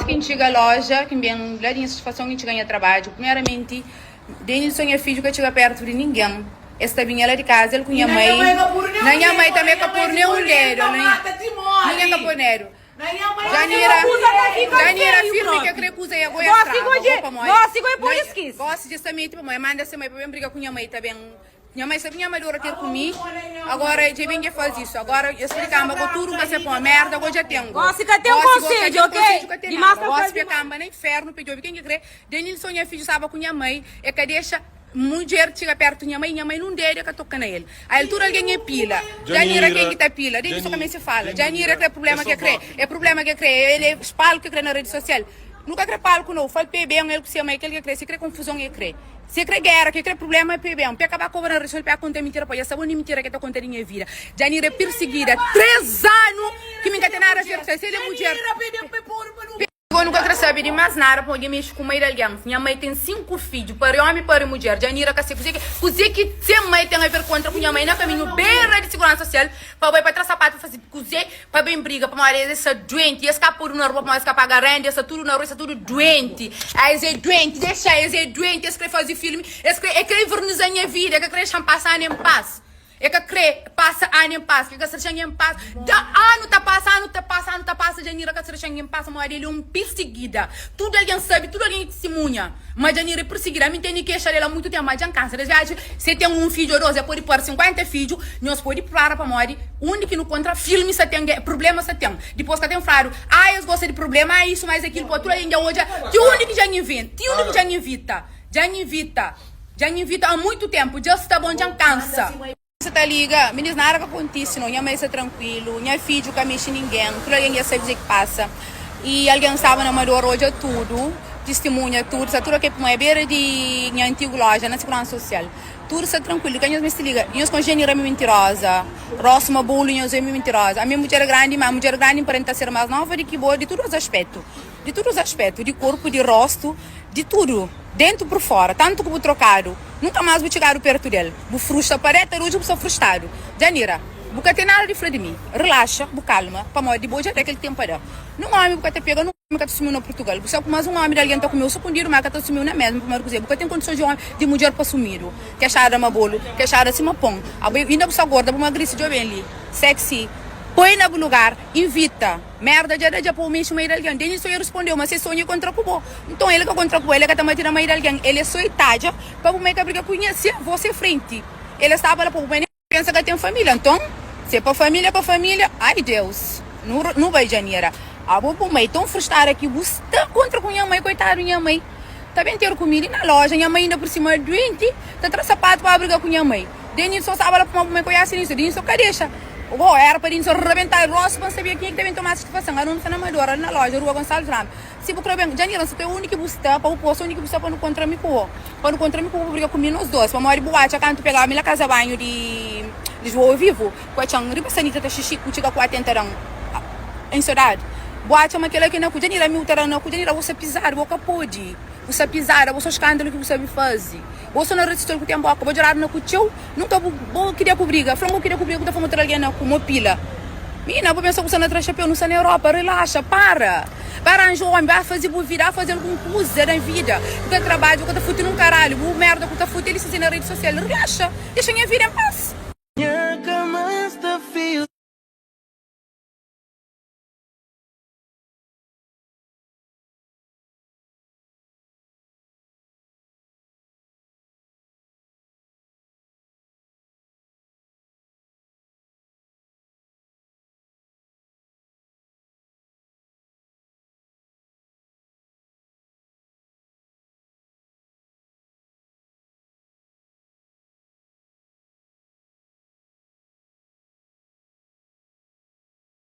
Gosi ki N txiga loja, ki N ben la di nha satisfason ki N txiga nha trabadju, primeramenti, Denilson nha fidju ka txiga pertu di ningen. Es ta binha la di kaza, el ku nha mai. Na nha mai tanbe ka podu nen un dedu. Ningen ka podu dedu. Janira, Janira firmi ke kre kuza e ago e straba go pamodi. Gosi dja sta meti pamodi e manda se mai pa ben briga ku nha mai ta ben. Nha mai sabe nha madura ter ku mi agora dja ben dja fazi isso agora dja splikamba go tudo nka se pon merda go dja ten go Gosi ka ten gosi go ka konsedju ten ok konsedju ka ten Dimas nada ta gosi fazi pe mal. kamba na infernu pe djobe ken ki kre Denilson nha fidju staba ku nha mai e ka dexa mudjer txiga pertu nha mai nha mai nun dedu e ka toka na el a el tudu algen e pila Janira ken ki ta pila Denilson ka meste fala Janira kre problema ke kre e problema ke kre el e palku ke kre na redi sosial nu ka kre palku no fal pe ben el ku se mai kel ke kre si kre konfuzon e kre. Si e kre gera, ki e kre prublema, pa e ben. Pa e kaba koba na rixon, pa e konta mintira, pa e sabe undi mintira ke ta konta di nha vida. Janira é pirsigida 3 anu ki mi ka ten nada a ver ku si el é mudjer. Pegou nu ka kre sabe di mas nada pamodi e mexi ku mai di algen. Nha mai ten 5 fidju, pari omi, pari mudjer. Janira ka se kuze ki kuze ki se mai ten a ver kontra ku nha mai na kaminhu bera di siguransa sosial pa bai pa tra sapatu pa fase kuze. Pa ben briga pamodi es sta duenti es ka podu na rua pamodi es ka paga renda es sta tudu na rua es sta tudu duenti es é duenti dexa es é duenti es kre fazi filmi es kre e kre inverniza nha vida e ka kre dexan pasa anu en pas e ka kre pasa anu en pas ke ka sta dexan en pas da anu ta pasa anu ta pasa anu ta pasa Janira ka sta dexan en pas pamodi el é un pirsigida tudu algen sabi tudu algen é tistimunha ma Janira é pirsigida ami N tene kexa del a muitu tempu ma djan kansa des viaji se ten un fidju o dos e podi pari 50 fidju nhos podi prepara pamodi Undi ki nu kontra filmi sa ten problema sa ten dipos ka ten fladu ah es gosta di problema ah isu mais akil po tudu algen dja odja ti undi ki dja nventa ti undi ki dja nvita dja nvita dja nvita a muitu tempu dja sta bon dja nkansa. Sa ta liga minis nada ka kontisi no nha mai sta trankuilu nha fidju ka mexi ningen tudu algen dja sabi kuze ki pasa i algen staba na amador odja tudu tistimunha tudu sta tudu ok pamodi bera di nha antigu loja na siguransa sosial. Tudu sta trankuilu, ka nhos meste liga. Nhos konxe Janira mi mintiroza. Rosu ma bolu nhos é mi mintiroza. Ami é mudjer grandi, ma mudjer grandi nparenta ser mas nova di ki bo di tudu os aspetu. Di tudu os aspetu, di korpu, di rostu, di tudu, dentu pur fora. Tantu ku bu trokadu, nunka mas bu txigadu pertu del. Bu frusta pa reta di odju bu sta frustadu. Janira, bu ka ten nada di fla di mi. Relaxa, bu kalma, pamodi di bo dja da kel ki ten pa da. Nun omi bu ka ta pega, nun. Omi ka ta sumiu na Purtugal. Bu sabe kuma un omi di algen ta kumeu sukundidu, ma ka ta sumiu na mesmu. Primeru kuze, bu ka ten kondisons di omi di mudjer pa sumidu. Kexada ma bolu, kexada sima pon. Abo inda bu sta gorda, bu magrisi djoben li. Sexy. Poi na bu lugar, invita. Merda dja da dja pa bu mexi mei di algen. Denis Sonha respondeu ma se sonha e kontra ku bo. Nton el ka kontra ku bo, el ka ta mati na mei di algen. El e so e tadja pa bu mai ka briga ku nha se avó se frenti. El staba la pa bu mai. Pensa ka ten família nton se pa família pa família ai Deus nu nu bai Janira abo bu mai ton frustrada ki bu sta kontra ku nha mai koitadu nha mai ta ben ter ku mi li na loja nha mai inda por sima duenti ta tra sapatu pa briga ku nha mai Denilson staba la pamodi bu mai ka oiasi nisu Denilson ka dexa oh era pa Denilson rabenta rostu pa N sabia kenha ki ta ben toma satisfason anu nu sta na Amadora li na loja rua Gonçalves Ramos Si bu kre ben, Janira, N sa ta undi ki bu sta pa bu posta undi ki bu sta pa nu kontra mi ku bo. Pa nu kontra mi ku bo pa briga ku mi nos dos. Pamodi bu atxa kantu pegaba mi la kaza banhu di Lisboa vivu, ku atxan riba sanita ta xixi ku txiga ku atenta dan em sodadi. Bu atxa ma kela ki na ku Janira mi u ta dan na ku Janira bo sta pizadu bo ka podi. Bu sta pizada bo so skandalu ki bu sabi fazi. Bo so na redi sosial ku ten boka bo djoradu na ku txeu. Nunka bu bo kiria ku briga. Fla-m bo kiria ku briga ku ta fla-m otu algen na ku mo pila. Mina, bu pensa ku sta na tra xapeu, nu sta na Europa, relaxa, para. Ba ranja omi, ba faze bu vida, ba faze algun kuza na vida. Bu ka trabadja, bu ka ta futi nun karalhu, bu merda ku ta futi li sta na redi sosial. Relaxa, dexa nha vida en pas. Nha.